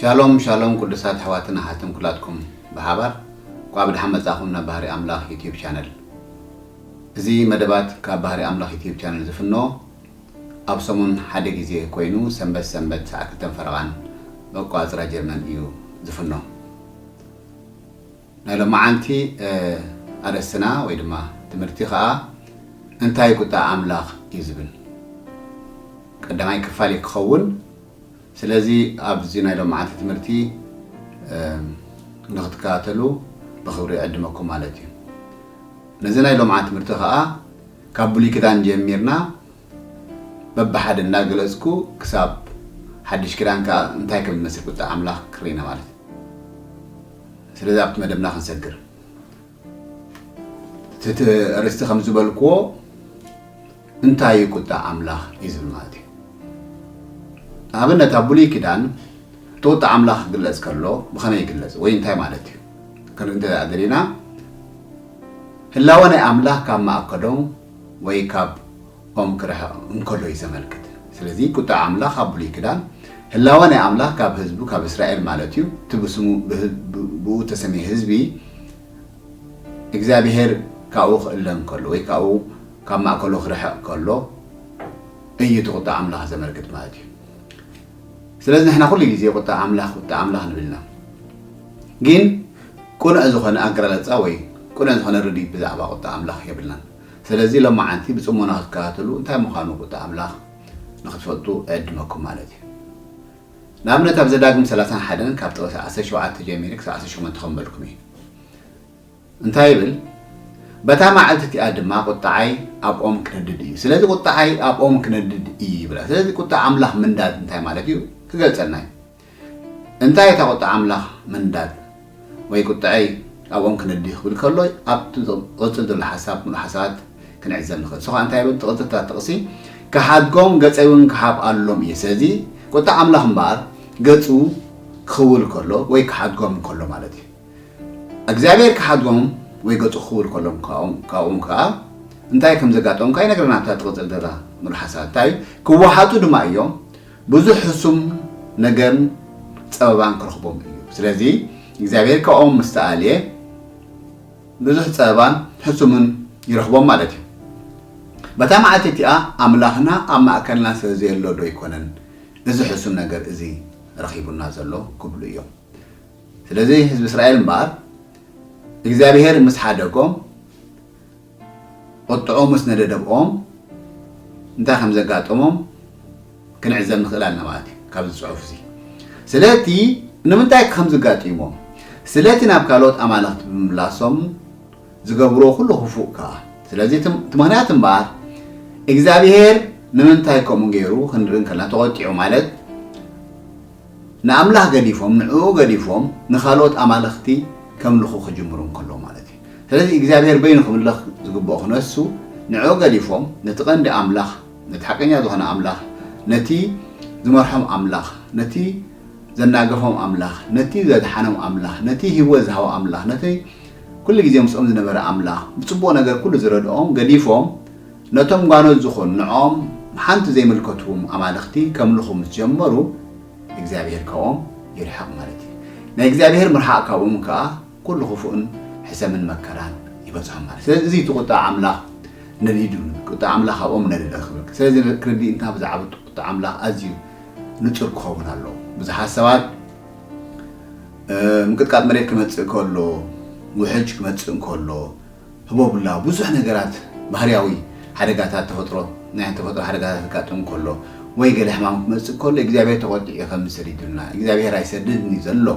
ሻሎም ሻሎም ቅዱሳት ኣሕዋትን ኣሓትን ኩላትኩም ብሓባር፣ እንኳዕ ብደሓን መጻኹም ናብ ባህሪ ኣምላኽ ዩትዩብ ቻነል። እዚ መደባት ካብ ባህሪ ኣምላኽ ዩትዩብ ቻነል ዝፍኖ ኣብ ሰሙን ሓደ ግዜ ኮይኑ ሰንበት ሰንበት ሰዓት ክልተን ፈረቓን ብኣቋጽራ ጀርመን እዩ ዝፍኖ። ናይ ሎማዓንቲ ኣርእስትና ወይ ድማ ትምህርቲ ኸኣ እንታይ ቁጣ ኣምላኽ እዩ ዝብል ቀዳማይ ክፋል እዩ ክኸውን። ስለዚ ኣብዚ ናይ ሎማዓንቲ ትምህርቲ ንክትከታተሉ ብክብሪ ይዕድመኩም ማለት እዩ። ነዚ ናይ ሎማዓንቲ ትምህርቲ ኸኣ ካብ ብሉይ ኪዳን ጀሚርና በብሓደ እንዳገለጽኩ ክሳብ ሓድሽ ኪዳን ከኣ እንታይ ከም ዝመስል ቁጣ ኣምላኽ ክርኢና ማለት እዩ። ስለዚ ኣብቲ መደብና ክንሰግር እቲ ኣርእስቲ ከም ዝበልክዎ እንታይ እዩ ቁጣ ኣምላኽ እዩ ዝብል ማለት እዩ። ኣብነት ኣብ ብሉይ ኪዳን እቲ ቁጣ ኣምላኽ ክግለጽ ከሎ ብኸመይ ይግለጽ ወይ እንታይ ማለት እዩ ክንርኢ እንተ ደኣ ደሊና፣ ህላወ ናይ ኣምላኽ ካብ ማእከሎም ወይ ካብ ኦም ክርሕቕ እንከሎ እዩ ዘመልክት። ስለዚ ቁጣ ኣምላኽ ኣብ ብሉይ ኪዳን ህላወ ናይ ኣምላኽ ካብ ህዝቡ ካብ እስራኤል ማለት እዩ፣ እቲ ብስሙ ብህ- ብ- ብኡ ተሰምየ ህዝቢ እግዚኣብሄር ካብኡ ክእለ እንከሎ ወይ ካብኡ ካብ ማእከሉ ክርሕቕ ከሎ እዩ እቲ ቁጣ ኣምላኽ ዘመልክት ማለት እዩ። ስለዚ ንሕና ኩሉ ግዜ ቁጣ ኣምላኽ ቁጣ ኣምላኽ ንብልና፣ ግን ቅኑዕ ዝኾነ ኣገላልጻ ወይ ቅኑዕ ዝኾነ ርድኢት ብዛዕባ ቁጣ ኣምላኽ የብልናን። ስለዚ ሎማዓንቲ ብጽሞና ክትከታተሉ እንታይ ምዃኑ ቁጣ ኣምላኽ ንክትፈልጡ እዕድመኩም ማለት እዩ። ንኣብነት ኣብ ዘዳግም ሰላሳን ሓደን ካብ ጥቕሲ ዓሰርተ ሸውዓተ ጀሚረ ክሳብ ዓሰርተ ሸሞንተ ከም በልኩም እዩ። እንታይ ይብል? በታ መዓልቲ እቲኣ ድማ ቁጣዓይ ኣብኦም ክነድድ እዩ። ስለዚ ቁጣዓይ ኣብኦም ክነድድ እዩ ይብላ። ስለዚ ቁጣ ኣምላኽ ምንዳድ እንታይ ማለት እዩ ክገልጸልና እዩ። እንታይ እታ ቁጣ ኣምላኽ ምንዳድ ወይ ቁጣዓይ ኣብኦም ክነድድ እዩ ክብል ከሎ ኣብቲ ዝቕጽል ዘሎ ሓሳብ ሙሉእ ሓሳባት ክንዕዘብ ንኽእል። ንሱ ኸኣ እንታይ ይብል? ትቕጽልታ ጥቕሲ ክሓድጎም ገጸይ እውን ክሓብኣሎም እየ። ስለዚ ቁጣ ኣምላኽ እምበኣር ገጹ ክኽውል ከሎ ወይ ክሓድጎም እንከሎ ማለት እዩ። እግዚኣብሔር ክሓድጎም ወይ ገጹ ክኽውል ከሎም ካብኦም ከኣ እንታይ ከም ዘጋጠሞም ከኣ ይነግረና ኣብታ ትቕጽል ዘላ ሙሉእ ሓሳብ። እንታይ እዩ? ክወሓጡ ድማ እዮም፣ ብዙሕ ሕሱም ነገርን ጸበባን ክረኽቦም እዩ። ስለዚ እግዚኣብሔር ካብኦም ምስ ተኣልየ ብዙሕ ጸበባን ሕሱምን ይረኽቦም ማለት እዩ። በታ መዓልቲ እቲኣ ኣምላኽና ኣብ ማእከልና ስለ ዘየሎ ዶ ኣይኮነን እዚ ሕሱም ነገር እዚ ረኺቡና ዘሎ ክብሉ እዮም። ስለዚ ህዝቢ እስራኤል እምበኣር እግዚኣብሔር ምስ ሓደጎም ቁጥዑ ምስ ነደደ ብኦም እንታይ ከም ዘጋጠሞም ክንዕዘብ ንኽእል ኣለና ማለት እዩ ካብዚ ጽሑፍ እዚ። ስለቲ ንምንታይ ከም ዝጋጢሞም ስለቲ ናብ ካልኦት ኣማልኽቲ ብምምላሶም ዝገብርዎ ኩሉ ክፉእ ከኣ። ስለዚ እቲ እቲ ምኽንያት እምበኣር እግዚኣብሔር ንምንታይ ከምኡ ገይሩ ክንርኢ እንከለና ተቖጢዑ ማለት ንኣምላኽ ገዲፎም ንዕኡ ገዲፎም ንኻልኦት ኣማልኽቲ ከምልኹ ክጅምሩ እንከለዉ ማለት እዩ። ስለዚ እግዚኣብሔር በይኑ ክምለኽ ዝግብኦ ክነሱ ንዕኡ ገዲፎም ነቲ ቀንዲ ኣምላኽ ነቲ ሓቀኛ ዝኾነ ኣምላኽ ነቲ ዝመርሖም ኣምላኽ ነቲ ዘናገፎም ኣምላኽ ነቲ ዘድሓኖም ኣምላኽ ነቲ ህይወት ዝሃቦ ኣምላኽ ነቲ ኩሉ ግዜ ምስኦም ዝነበረ ኣምላኽ ብጽቡቕ ነገር ኩሉ ዝረድኦም ገዲፎም ነቶም ጓኖት ዝኾኑ ንዕኦም ሓንቲ ዘይምልከትዎም ኣማልኽቲ ከምልኹ ምስ ጀመሩ እግዚኣብሔር ካብኦም ይርሕቕ ማለት እዩ። ናይ እግዚኣብሔር ምርሓቕ ካብኦም ከኣ ኩሉ ክፉእን ሕሰምን መከራን ይበጽሖም ማለት እዩ። ስለዚ እዚ እቲ ቁጣ ኣምላኽ ነዲዱ ቁጣ ኣምላኽ ኣብኦም ነደደ ክብል ስለዚ ክርድኢትና ብዛዕባ ቁጣ ኣምላኽ ኣዝዩ ንጹር ክኸውን ኣለዎ። ብዙሓት ሰባት ምቅጥቃጥ መሬት ክመጽእ ከሎ ውሕጅ ክመጽእ እንከሎ ህቦብላ ብዙሕ ነገራት ባህርያዊ ሓደጋታት ተፈጥሮ ናይ ተፈጥሮ ሓደጋታት ክጋጥም ከሎ ወይ ገለ ሕማም ክመጽእ ከሎ እግዚኣብሔር ተቆጢዑ ከም ዝሰዲዱልና እግዚኣብሔር ኣይሰድድን እዩ ዘሎ።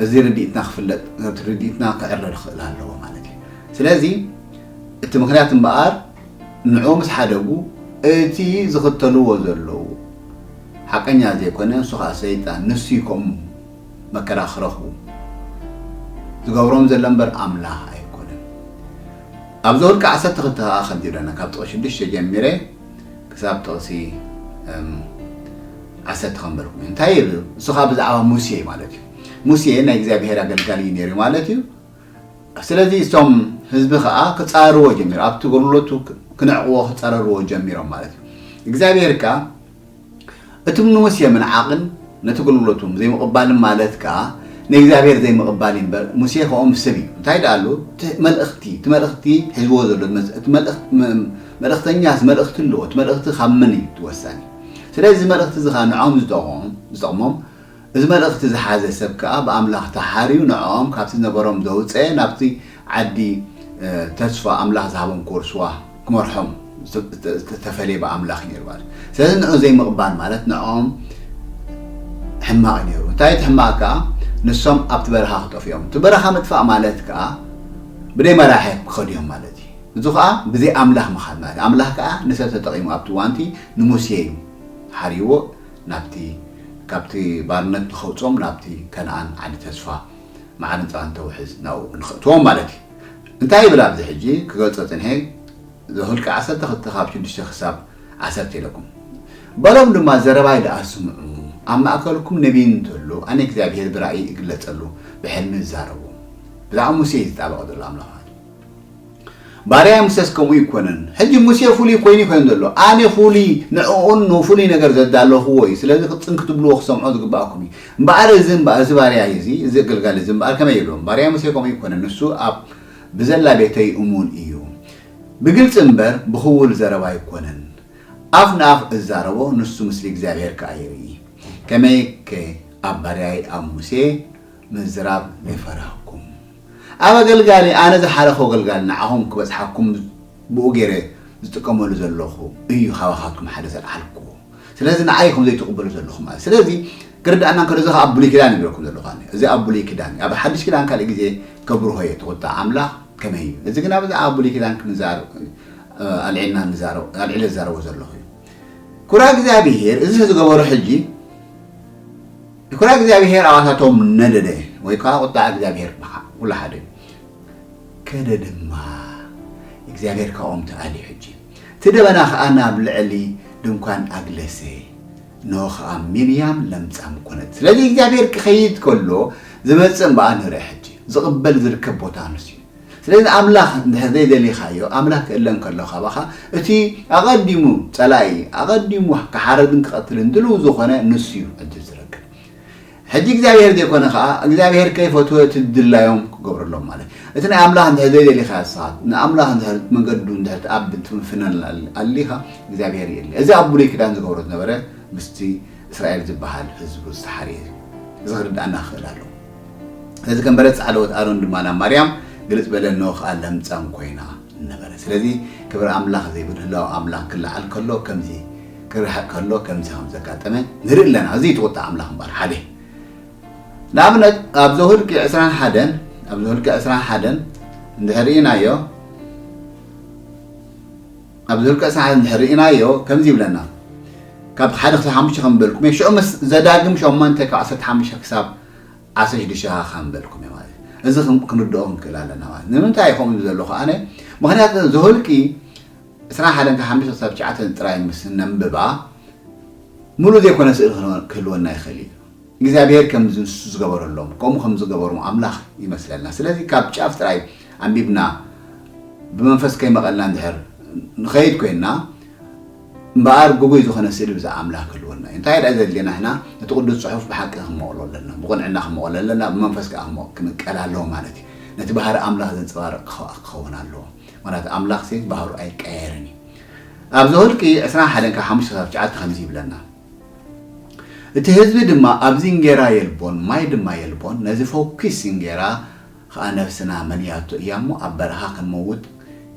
እዚ ርድኢትና ክፍለጥ ርድኢትና ክዕረ ክኽእል ኣለዎ ማለት እዩ። ስለዚ እቲ ምክንያት እምበኣር ንዑ ምስ ሓደጉ እቲ ዝኽተልዎ ዘለዉ ሓቀኛ ዘይኮነ ንሱ ከዓ ሰይጣን ንሱ እዩ ከምኡ መከራ ክረኽቡ ዝገብሮም ዘሎ እምበር ኣምላኽ ኣይኮነን። ኣብ ዘውልቂ ዓሰርተ ክልተ ከዓ ከምዚ ይብለና ካብ ጥቕሲ ሽዱሽተ ጀሚረ ክሳብ ጥቕሲ ዓሰርተ ከንበርኩም እዩ እንታይ ይብል እሱ ከዓ ብዛዕባ ሙሴ ማለት እዩ። ሙሴ ናይ እግዚኣብሔር ኣገልጋሊ እዩ ነይሩ ማለት እዩ። ስለዚ እቶም ህዝቢ ከዓ ክፃረርዎ ጀሚሩ ኣብቲ ጎልሎቱ ክነዕቅዎ ክፀረርዎ ጀሚሮም ማለት እዩ። እግዚኣብሔር ከዓ እቲ ንሙሴ ምንዓቕን ነቲ ኣገልግሎቶም ዘይምቕባልን ማለት ከኣ ንእግዚኣብሔር ዘይምቕባል እዩ እምበር፣ ሙሴ ከኦም ሰብ እዩ። እንታይ ደኣ ኣሉ? እቲ መልእኽቲ፣ እቲ መልእኽቲ ሒዝዎ ዘሎ፣ እቲ መልእኽት-፣ መ-፣ መልእኽተኛስ መልእኽቲ ኣለዎ። እቲ መልእኽቲ ካብ መን እዩ እቲ ወሳኒ? ስለዚ እዚ መልእኽቲ እዚ ከኣ ንዖም ዝጠቕሞም፣ ዝጠቕሞም፣ እዚ መልእኽቲ ዝሓዘ ሰብ ከኣ ብኣምላኽ ተሓርዩ ንዕኦም ካብቲ ዝነበሮም ዘውፀ ናብቲ ዓዲ፣ እ፣ ተስፋ ኣምላኽ ዝሃቦም ክወርስዋ ክመርሖም ዝተ-፣ ዝተ-፣ ዝተፈለየ ብኣምላኽ እዩ ነይሩ ማለት እዩ። ስለዚ ንዑ ዘይምቕባል ማለት ንዕኦም ሕማቕ እዩ ነይሩ። እንታይ እቲ ሕማቕ ከኣ? ንሶም ኣብቲ በረኻ ክጠፍኡ እዮም። እቲ በረኻ ምጥፋእ ማለት ከኣ ብደይ መራሒ ክኸዱ እዮም ማለት እዩ። እዚ ከኣ ብዘይ ኣምላኽ ምኻድ ማለት እዩ። ኣምላኽ ከኣ ንሰብ ተጠቒሙ ኣብቲ እዋንቲ ንሙሴ እዩ ሓርይዎ ናብቲ፣ ካብቲ ባርነት ንኸውጾም ናብቲ ከነኣን ዓዲ ተስፋ መዓርን ጸባን ተውሕዝ ናብኡ ንኽእትዎም ማለት እዩ። እንታይ ይብል ኣብዚ ሕጂ ክገልጾ ጽንሐ? ዘኍልቍ ዓሰርተ ክልተ ካብ ሽዱሽተ ክሳብ ዓሰርተ ኢለኩም። በሎም ድማ ዘረባይ ደኣ ስምዑ፣ ኣብ ማእከልኩም ነቢይ እንተሎ ኣነ እግዚኣብሔር ብራእይ እግለጸሉ፣ ብሕልሚ እዛረቦ። ብዛዕባ ሙሴ እዩ ዝጣበቕ ዘሎ ኣምላኽ ማለት እዩ። ባርያይ ሙሴስ ከምኡ ኣይኮነን። ሕጂ ሙሴ ፍሉይ ኮይኑ ይኮይን ዘሎ። ኣነ ፍሉይ ንዕኡን ንፍሉይ ነገር ዘዳለኽዎ እዩ። ስለዚ ክትጽን ክትብልዎ ክሰምዖ ዝግባኣኩም እዩ። እምበኣር እዚ እምበኣር እዚ ባርያይ እዚ፣ እዚ ኣገልጋሊ እዚ እምበኣር ከመይ ይብሎም? ባርያይ ሙሴ ከምኡ ኣይኮነን። ንሱ ኣብ ብዘላ ቤተይ እሙን እዩ። ብግልጺ እምበር ብኽውል ዘረባ ኣይኮነን። ኣፍ ንኣፍ እዛረቦ፣ ንሱ ምስሊ እግዚኣብሔር ከኣ ይርኢ። ከመይከ ኣብ ባርያይ ኣብ ሙሴ ምዝራብ ዘይፈራህኩም? ኣብ ኣገልጋሊ፣ ኣነ ዝሓለኹ ኣገልጋሊ ንዓኹም ክበጽሓኩም ብኡ ገይረ ዝጥቀመሉ ዘለኹ እዩ ካባኻትኩም ሓደ ዘልዓልኩዎ። ስለዚ ንዓይ ኢኹም ዘይትቕበሉ ዘለኹም ማለት። ስለዚ ክርድኣና እንከሎ እዚ ኣብ ብሉይ ኪዳን ይብለኩም ዘለኹ ኣነ። እዚ ኣብ ብሉይ ኪዳን እዩ። ኣብ ሓድሽ ኪዳን ካልእ ግዜ ከብርሆ እየ እቲ ቁጣ ኣምላኽ ከመይ እዩ። እዚ ግና ብዛዕባ ብሉይ ኪዳን ክንዛረብ፣ እ፣ ኣልዒልና ንዛረብ፣ ኣልዒለ ዝዛረቦ ዘለኹ እዩ። ኩራ እግዚኣብሄር እዚ ዝገበሮ ሕጂ፣ ኩራ እግዚኣብሄር ኣባታቶም ነደደ፣ ወይ ከዓ ቁጣ እግዚኣብሄር በኻ፣ ኩሉ ሓደ እዩ። ከደ ድማ እግዚኣብሄር ካብኦም ተኣልዩ ሕጂ። እቲ ደበና ከዓ ናብ ልዕሊ ድንኳን ኣግለሰ፣ እንሆ ከዓ ሚርያም ለምጻም ኮነት። ስለዚ እግዚኣብሄር ክኸይድ ከሎ ዝመጽእ እምበኣር ንርኢ ሕጂ፣ ዝቕበል ዝርከብ ቦታ ንሱ እዩ። ስለዚ ኣምላኽ እንድሕር ዘይደሊኻዮ፣ ኣምላኽ ክእለ እንከሎ ካባኻ፣ እቲ ኣቐዲሙ ጸላኢ፣ ኣቐዲሙ ክሓርድን ክቐትልን ድልው ዝኾነ ንሱ እዩ ዕድል ዝረክብ። ሕጂ እግዚኣብሄር ዘይኮነ ኸኣ፣ እግዚኣብሄር ከይፈትወ እቲ ድላዮም ክገብረሎም ማለት እዩ። እቲ ናይ ኣምላኽ እንድሕር ዘይደሊኻዮ ንስኻ፣ ንኣምላኽ እንድሕር መንገዱ እንድሕር ትኣብ ትፍንፍነል ኣሊኻ፣ እግዚኣብሄር የለ። እዚ ኣብ ብሉይ ኪዳን ዝገብሮ ዝነበረ ምስቲ እስራኤል ዝበሃል ህዝቡ ዝተሓርየ እዩ። እዚ ክርድኣና ክኽእል ኣለዎ። ስለዚ ከም በረድ ጻዕለዎት ኣሮን ድማ ናብ ማርያም ግልጽ በለ፣ እንሆ ከኣ ለምጻም ኮይና ነበረ። ስለዚ ክብሪ ኣምላኽ ዘይብሉ ህላወ ኣምላኽ ክለዓል ከሎ ከምዚ፣ ክርሕቕ ከሎ ከምዚ ከም ዘጋጠመ ንርኢ ኣለና። እዚ እዩ እቲ ቁጣ ኣምላኽ እምበኣር ሓደ። ንኣብነት ኣብ ዘኍልቍ ዕስራን ሓደን፣ ኣብ ዘኍልቁ ዕስራን ሓደን እንድሕር ርኢናዮ፣ ኣብ ዘኍልቁ ዕስራን ሓደን እንድሕር ርኢናዮ ከምዚ ይብለና። ካብ ሓደ ክሳብ ሓሙሽተ ከም በልኩም፣ ሽዑ ምስ ዘዳግም ሸሞንተ ካብ ዓሰርተ ሓሙሽተ ክሳብ ዓሰርተ ሽዱሽተ ከም በልኩም እየ ማለት እዩ። እዚ ክን-፣ ክንርድኦ ክንክእል ኣለና ማለት እዩ። ንምንታይ ከምኡ ዘለኹ ኣነ? ምኽንያቱ ዘኍልቁ ዕስራን ሓደን ካብ ሓሙሽተ ክሳብ ትሽዓተ ጥራይ ምስ ነንብባ፣ ምሉእ ዘይኮነ ስእሊ ክህልወ-፣ ክህልወና ይኽእል እዩ። እግዚኣብሔር ከምዚ ንሱ ዝገበረሎም፣ ከምኡ ከም ዝገበሮም ኣምላኽ ይመስለና። ስለዚ ካብ ጫፍ ጥራይ ኣንቢብና ብመንፈስ ከይመቐልና እንድሕር ንኸይድ ኮይንና፣ እምበኣር ግጉይ ዝኾነ ስእሊ ብዛዕባ ኣምላኽ ክህልወና እዩ። እንታይ ደኣ ዘድልየና ንሕና? ነቲ ቅዱስ ጽሑፍ ብሓቂ ክንመቕሎ ኣለና፣ ብቕንዕና ክንመቕሎ ኣለና፣ ብመንፈስ ከኣ ክንመ-፣ ክንቀል ኣለዎ ማለት እዩ። ነቲ ባህሪ ኣምላኽ ዘንጸባርቕ ክኸ-፣ ክኸውን ኣለዎ። ምኽንያቱ ኣምላኽሲ ባህሩ ኣይቀየርን እዩ። ኣብ ዘኍልቁ ዕስራን ሓደን ካብ ሓሙሽተ ክሳብ ትሽዓተ ከምዚ ይብለና። እቲ ህዝቢ ድማ፣ ኣብዚ እንጌራ የልቦን፣ ማይ ድማ የልቦን፣ ነዚ ፈኲስ እንጌራ ኸኣ ነፍስና መንያቶ እያ እሞ፣ ኣብ በረኻ ክንመውት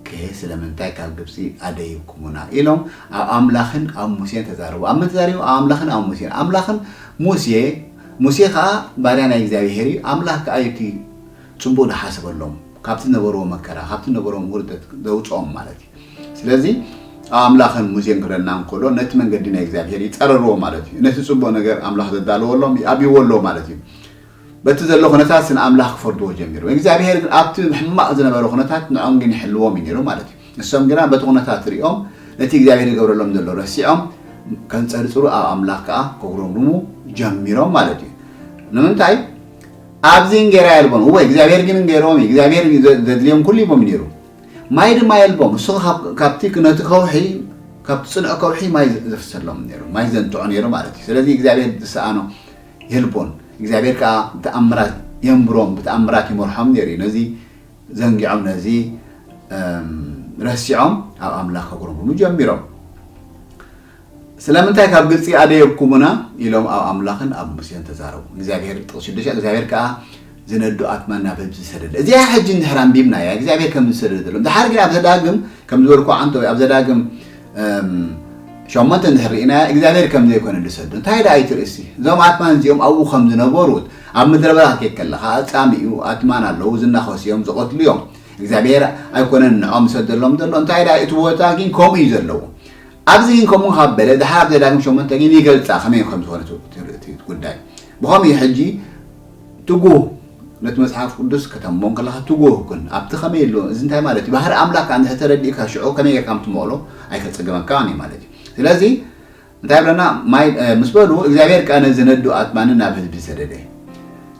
ከ ስለምንታይ ካብ ግብጺ ኣደይብኩሙና? ኢሎም ኣብ ኣምላኽን ኣብ ሙሴን ተዛረቡ። ኣብ መን ተዛሪቦም? ኣብ ኣምላኽን ኣብ ሙሴን። ኣምላኽን ሙሴ፣ ሙሴ ኸኣ ባርያ ናይ እግዚኣብሄር እዩ። ኣምላኽ ከኣ እዩ እቲ ጽቡቕ ዝሓሰበሎም፣ ካብቲ ዝነበርዎ መከራ፣ ካብቲ ዝነበርዎም ውርደት ዘውጽኦም ማለት እዩ። ስለዚ ኣብ ኣምላኽን ሙሴን ክረና እንከሎ ነቲ መንገዲ ናይ እግዚኣብሄር ይጻረርዎ ማለት እዩ። ነቲ ጽቡቕ ነገር ኣምላኽ ዘዳለወሎም ይኣብይዎ ኣለዉ ማለት እዩ። በቲ ዘሎ ኩነታት ንኣምላኽ ክፈርድዎ ጀሚሩ። እግዚኣብሄር ግን ኣብቲ ሕማቕ ዝነበረ ኩነታት ንዖም ግን ይሕልዎም እዩ ነይሩ ማለት እዩ። ንሶም ግና በቲ ኩነታት ሪኦም ነቲ እግዚኣብሄር ይገብረሎም ዘሎ ረሲዖም ከንጸርጽሩ ኣብ ኣምላኽ ከኣ ከጉረምርሙ ጀሚሮም ማለት እዩ። ንምንታይ? ኣብዚ እንጌራ የልቦን። እወ እግዚኣብሄር ግን እንጌርዎም እዩ። እግዚኣብሄር ዘ-፣ ዘድልዮም ኩሉ ሂቦም ነይሩ። ማይ ድማ የልቦም። እሱ ካብ-፣ ካብቲ ነቲ ከውሒ፣ ካብቲ ጽኑዕ ከውሒ ማይ ዘ-፣ ዘፍሰሎም ነይሩ። ማይ ዘንትዖ ነይሩ ማለት እዩ። ስለዚ እግዚኣብሄር ዝሰኣኖ የልቦን። እግዚኣብሔር ከዓ ብተኣምራት የንብሮም፣ ብተኣምራት ይመርሖም ነይሩ እዩ። ነዚ ዘንጊዖም፣ ነዚ ረሲዖም ኣብ ኣምላኽ ከጉረምርሙ ጀሚሮም። ስለምንታይ ካብ ግብፂ ኣደየብኩሙና ኢሎም ኣብ ኣምላኽን ኣብ ሙሴን ተዛረቡ። እግዚኣብሔር ጥቕሲ ሽዱሽተ እግዚኣብሔር ከዓ ዝነዱ ኣትማን ናብ ህዝቢ ዝሰደደ። እዚኣ ሕጂ እንድሕር ኣንቢብናያ እግዚኣብሔር ከም ዝሰደደሎም። ድሓር ግን ኣብ ዘዳግም ከም ዝበልኩ ዓንቶ ኣብ ዘዳግም ሸሞንተ እንድሕር ርኢናያ እግዚኣብሔር ከም ዘይኮነ ዝሰዱ። እንታይ ደኣ እዩ እቲ ርእሲ? እዞም ኣትማን እዚኦም ኣብኡ ከም ዝነበሩት ኣብ ምድረ በዳ ክትከይድ ከለኻ ኣጻምኡ ኣትማን ኣለዉ ዝናኸሱ እዮም ዝቐትሉ እዮም። እግዚኣብሔር ኣይኮነን ንዖም ዝሰደሎም ዘሎ። እንታይ ደኣ እቲ ቦታ ግን ከምኡ እዩ ዘለዎ። ኣብዚ ግን ከምኡ ካብ በለ ድሓር ኣብ ዘዳግም ሸሞንተ ግን ይገልጻ ከመይ ከም ዝኾነ እቲ ጉዳይ። ብኸምኡ ሕጂ ትጉህ ነቲ መጽሓፍ ቅዱስ ከተንቦን ከለኻ ትጉህ ኩን ኣብቲ ከመይ ኣሎ እዚ እንታይ ማለት እዩ ባህሪ ኣምላክ እንተ ተረዲእካ ሽዑ ከመይ ጌርካ ምትመቕሎ ኣይከጸገመካን እዩ ማለት እዩ። ስለዚ እንታይ ብለና ማይ ምስ በሉ እግዚኣብሔር ከኣ ነዚ ነዱ ኣትማንን ናብ ህዝቢ ሰደደ፣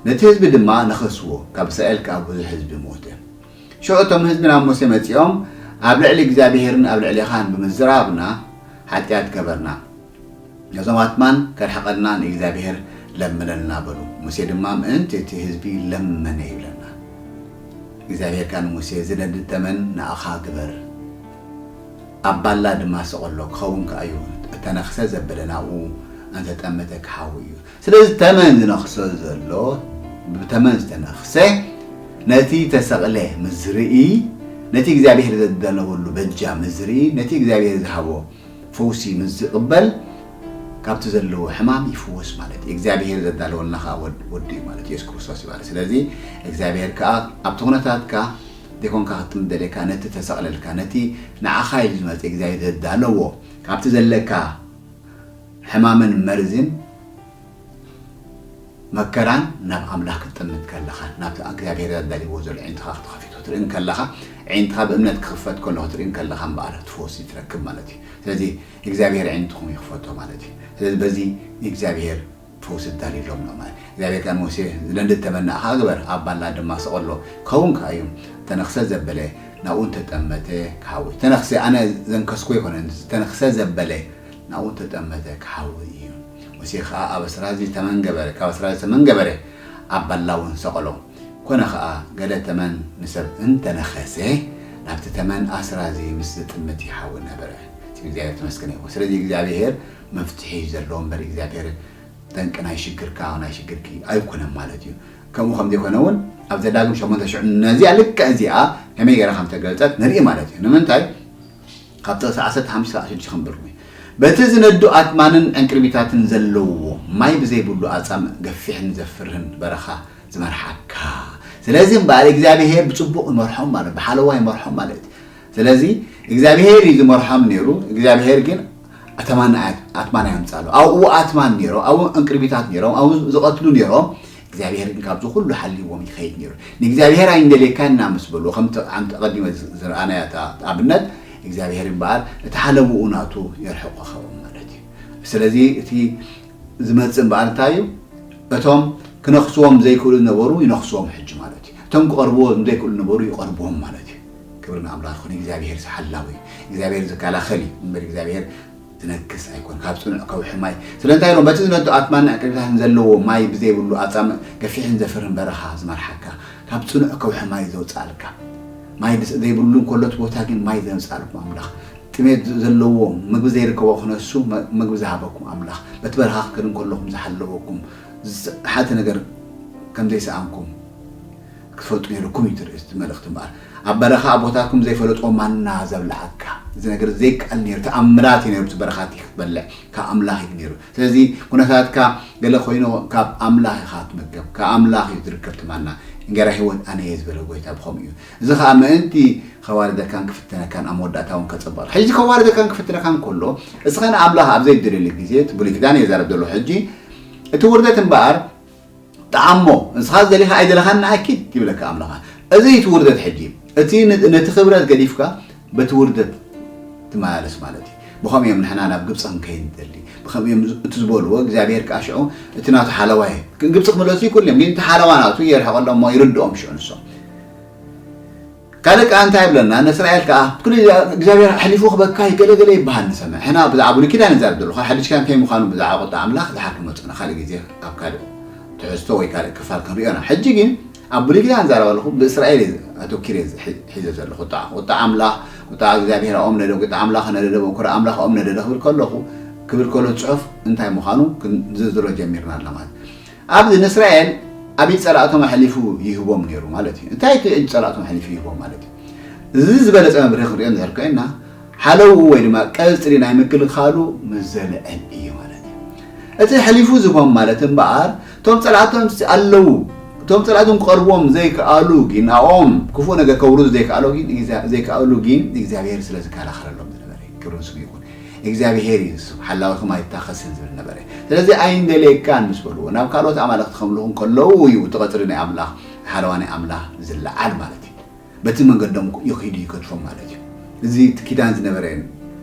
ነቲ ህዝቢ ድማ ነኸስዎ፣ ካብ እስራኤል ከኣ ብዙሕ ህዝቢ ሞተ። ሽዑ እቶም ህዝቢ ናብ ሙሴ መጺኦም ኣብ ልዕሊ እግዚኣብሔርን ኣብ ልዕሌኻን ብምዝራብና ሓጢኣት ገበርና፣ ነዞም ኣትማን ከርሕቐልና ንእግዚኣብሔር ለምነልና በሉ። ሙሴ ድማ ምእንቲ እቲ ህዝቢ ለመነ ይብለና። እግዚኣብሔር ከኣ ንሙሴ ዝነድድ ተመን ንኣኻ ግበር፣ ኣብ ባላ ድማ ስቐሎ፣ ክኸውን ከኣ እዩ፣ እተነኽሰ ዘበለ ናብኡ እንተጠመተ ክሓዊ እዩ። ስለዚ ተመን ዝነኽሶ ዘሎ ብተመን ዝተነኽሰ ነቲ ተሰቕለ ምስ ዝርኢ፣ ነቲ እግዚኣብሔር ዘዳለወሉ በጃ ምስ ዝርኢ፣ ነቲ እግዚኣብሔር ዝሃቦ ፈውሲ ምስ ዝቕበል ካብቲ ዘለዎ ሕማም ይፍወስ ማለት እዩ። እግዚኣብሔር ዘዳለወልና ከዓ ወድ- ወዲ እዩ ማለት እዩ፣ የሱስ ክርስቶስ ይባል። ስለዚ እግዚኣብሔር ከዓ ኣብቲ ኩነታትካ ዘይኮንካ ክትምደለካ ነቲ ተሰቕለልካ ነቲ ንዓኻ ኢሉ ዝመፀ እግዚኣብሔር ዘዳለዎ ካብቲ ዘለካ ሕማምን መርዝን መከራን ናብ ኣምላኽ ክትጥምት ከለኻ ናብቲ እግዚኣብሔር ኣዳልይዎ ዘሎ ዒንትኻ ክትኸፊቶ ትርእን ከለኻ ዒንትኻ ብእምነት ክኽፈት ከሎ ክትርእን ከለኻ እምበኣር ትፈውሲ ትረክብ ማለት እዩ። ስለዚ እግዚኣብሔር ዒንትኹም ይኽፈቶ ማለት እዩ። ስለዚ በዚ እግዚኣብሔር ፈውሲ ኣዳልዩሎም ነው ማለት እግዚኣብሔር ከኣ ንሙሴ ዝለንድድ ተመናእኻ ግበር ኣብ ባላ ድማ ስቐሎ ክኸውን ከኣ እዩ። ተነኽሰ ዘበለ ናብኡ እንተጠመተ ክሓዊ ተነኽሰ ኣነ ዘንከስኮ ይኮነ ተነኽሰ ዘበለ ናብኡ እንተጠመተ ክሓዊ እዩ። ሙሴ ኸዓ ኣብ ኣስራዚ ተመን ገበረ፣ ካብ ኣስራዚ ተመን ገበረ፣ ኣብ ባላ እውን ሰቐሎ። ኮነ ኸዓ ገለ ተመን ንሰብ እንተነኸሰ ናብቲ ተመን ኣስራዚ ምስ ዝጥምት ይሓዊ ነበረ። እቲ እግዚኣብሔር ተመስገነ ይኹን። ስለዚ እግዚኣብሔር መፍትሒ ዘለዎ እምበር እግዚኣብሔር ጠንቂ ናይ ሽግርካ ናይ ሽግርኪ ኣይኮነን ማለት እዩ። ከምኡ ከም ዘይኮነ እውን ኣብ ዘዳግም ሸሞንተ ሽዑ ነዚኣ ልክዕ እዚኣ ከመይ ገይራ ከም ተገልጸት ንርኢ ማለት እዩ። ንምንታይ ካብ ጥቕሲ ዓሰርተ ሓሙሽተ ክሳዕ ሽዱሽተ ከንብበልኩም እዩ። በቲ ዝነዱ ኣትማንን ዕንቅርቢታትን ዘለዎ ማይ ብዘይብሉ ኣጻምእ ገፊሕን ዘፍርህን በረኻ ዝመርሓካ። ስለዚ እምበኣር እግዚኣብሄር ብጽቡቕ ይመርሖም ማለት ብሓለዋ ይመርሖም ማለት እዩ። ስለዚ እግዚኣብሄር እዩ ዝመርሖም ነይሩ። እግዚኣብሄር ግን ኣትማን ኣትማን ኣየምጻሉ ኣብኡ ኣትማን ነይሮም ኣብኡ ዕንቅርቢታት ነይሮም ኣብኡ ዝቐትሉ ነይሮም። እግዚኣብሔር ግን ካብዚ ኩሉ ሓልይዎም ይኸይድ ነይሩ። ንእግዚኣብሔር ኣይንደልየካና ምስ በልዎ ከምቲ ኣንተ ቀዲመ ዝረኣናያ ኣብነት እግዚኣብሔር እምበኣር እቲ ሓለውኡ ናቱ የርሕቆ ኸውን ማለት እዩ። ስለዚ እቲ ዝመፅእ እምበኣር እንታይ እዩ? እቶም ክነኽስዎም ዘይክእሉ ዝነበሩ ይነኽስዎም ሕጂ ማለት እዩ። እቶም ክቐርብዎ ዘይክእሉ ዝነበሩ ይቐርብዎም ማለት እዩ። ክብሪ ንኣምላኽ ይኹን። እግዚኣብሔር ሓላዊ እዩ። እግዚኣብሔር ዝከላኸል እዩ እምበር እግዚኣብሔር ዝነክስ ኣይኮን ካብ ፅኑዕ ከውሒ ማይ ስለምንታይ ኢሎም በቲ ዝነዱ ኣትማን ዕቅሪታትን ዘለዎ ማይ ብዘይብሉ ኣፃምእ ገፊሕን ዘፍርን በረኻ ዝመርሓካ ካብ ፅኑዕ ከውሒ ማይ ዘውፅኣልካ ማይ ዘይብሉ እንከሎ እቲ ቦታ ግን ማይ ዘምፅኣልኩም ኣምላኽ ጥሜት ዘለዎ ምግቢ ዘይርከቦ ክነሱ ምግቢ ዝሃበኩም ኣምላኽ በቲ በረኻ ክትከዱ እንከለኹም ዝሓለወኩም ሓንቲ ነገር ከም ዘይሰኣንኩም ክትፈልጡ ነይርኩም እዩ ትርእስ መልእኽቲ እምበኣር ኣብ በረኻ ኣቦታትኩም ዘይፈለጥዎ ማና ዘብልዓካ እዚ ነገር ዘይከኣል ነይሩ ተኣምራት እዩ ነይሩ በረኻ ክትበልዕ ካብ ኣምላኽ እዩ ነይሩ ስለዚ ኩነታትካ ገለ ኮይኑ ካብ ኣምላኽ ኢኻ ትመገብ ካብ ኣምላኽ እዩ ዝርከብ ትማና እንገራ ህይወት ኣነ እየ ዝበለ ጎይታ ብኸምኡ እዩ እዚ ከዓ ምእንቲ ከዋርደካን ክፍተነካን ኣብ መወዳእታ እውን ከፀበቕ ሕጂ ከዋርደካን ክፍተነካን ከሎ እስኸ ንኣምላኽ ኣብ ዘይደለየሉ ግዜ ብሉይ ኪዳን እየ ዘረብ ዘሎ ሕጂ እቲ ውርደት እምበኣር ጠዓሞ ንስኻ ዝደሊኻ ኣይደለኻን ንኣኪድ ይብለካ ኣምላኻ እዚ እዩ እቲ ውርደት ሕጂ እቲ ነቲ ክብረት ገዲፍካ በቲ ውርደት ትመላለስ ማለት እዩ ብኸምኡ እዮም ንሕና ናብ ግብፂ ክንከይድ ንደሊ ብኸምኡ እዮም እቲ ዝበልዎ እግዚኣብሔር ከዓ ሽዑ እቲ ናቱ ሓለዋ እዩ ግብፂ ክምለሱ ይክእሉ እዮም ግን እቲ ሓለዋ ናቱ የርሕቐሎም እሞ ይርድኦም ሽዑ ንሶም ካልእ ከዓ እንታይ ይብለና ንእስራኤል ከዓ ኩሉ እግዚኣብሔር ኣሕሊፉ ክበካ ይገለገለ ይበሃል ንሰምዕ ሕና ብዛዕባ ብሉይ ኪዳን ይዛረብ ዘለኹ ሓድሽ ኪዳን ከይምዃኑ ብዛዕባ ቁጣ ኣምላኽ ዝሓር ክመፁና ካልእ ግዜ ኣብ ካልእ ትሕዝቶ ወይ ካልእ ክፋል ክንሪኦ ኢና። ሕጂ ግን ኣብ ብሉይ ኪዳን ዛረባ ኣለኹ፣ ብእስራኤል እየ ኣተኪረ ሒ-፣ ሒዘ ዘለኹ። ቁጣ፣ ቁጣ ኣምላኽ፣ ቁጣ እግዚኣብሔር ኣብኦም ነደ፣ ቁጣ ኣምላኽ ነደደ፣ መኩረ ኣምላኽ ኣብኦም ነደደ ክብል ከለኹ፣ ክብል ከሎ ጽሑፍ እንታይ ምዃኑ ክንዝርዝሮ ጀሚርና ኣለና ማለት እዩ። ኣብዚ ንእስራኤል ኣብ ኢድ ጸላእቶም ኣሕሊፉ ይህቦም ነይሩ ማለት እዩ። እንታይ እቲ ኢድ ጸላእቶም ኣሕሊፉ ይህቦም ማለት እዩ? እዚ ዝበለጸ መብርሂ ክንሪኦ እንድሕር ኮይንና፣ ሓለዉ ወይ ድማ ቀጽሪ ናይ ምክልኻሉ ምስ ዘልዕል እዩ ማለት እዩ። እቲ ኣሕሊፉ ዝህቦም ማለት እምበኣር፣ እቶም ጸላእቶም ኣለዉ፣ እቶም ጸላእቶም ክቐርብዎም ዘይከኣሉ ግን፣ ናኦም ክፉእ ነገር ከውርዱ ዘይከኣሉ ግን፣ እግዚኣብ-፣ ዘይከኣሉ ግን እግዚኣብሔር ስለ ዝከላኸለሎም ዝነበረ እዩ። ክብሪ ንስሙ ይኹን። እግዚኣብሔር እዩ ሓላዊኹም ኣይታኸስን ዝብል ነበረ። ስለዚ ኣይንደልየካን ምስ በልዎ፣ ናብ ካልኦት ኣማልኽቲ ከምልኹ እንከለዉ እዩ እቲ ቀጽሪ ናይ ኣምላኽ፣ ሓለዋ ናይ ኣምላኽ ዝለዓል ማለት እዩ። በቲ መንገዶም ይኺዱ ይገድፎም ማለት እዩ። እዚ እቲ ኪዳን ዝነበረ